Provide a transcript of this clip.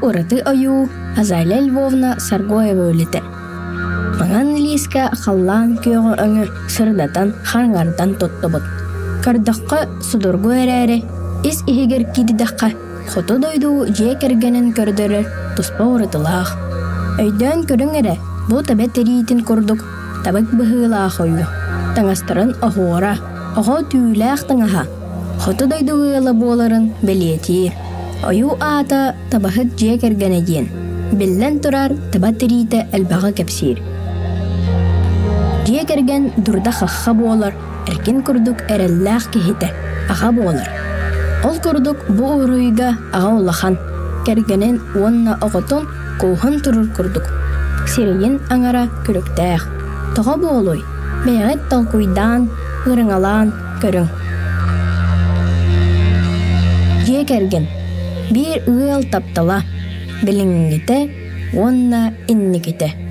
ураты ойуу Азалия Львовна Саргоева үлэтэ. Маҥан лиискэ халлаан күөҕү өҥү сырдатан, хараҥардан туттубут. Көрдөххө судургу эрээри, ис-иһигэр киирдэххэ, хоту дойду дьиэ кэргэнин көрдөрөр туспа уратылаах. Өйдөөн көрүҥ эрэ, бу таба тириитин курдук табык быһыылаах ойуу. Таҥастарын оһуора, оҕо түүлээх таҥаһа, хоту дойду ыала буоларын бэлиэтиир. Ойуу аата табаһыт дьиэ кэргэнэ диэн. Биллэн турар, таба тириитэ элбэҕи кэпсиир. Дьиэ кэргэн дурда-хахха буолар, эркин курдук эрэллээх киһитэ, аҕа буолар. Ол курдук бу уруйга аҕа улахан, кэргэнин уонна оҕотун кууһан турар курдук, сирэйин аҥара күлүктээх. Тоҕо буолуой? Бэйэҕит толкуйдаан, ырыҥалаан көрүҥ. Дьиэ кэргэн биир ыал таптала, билиҥҥитэ уонна инникитэ.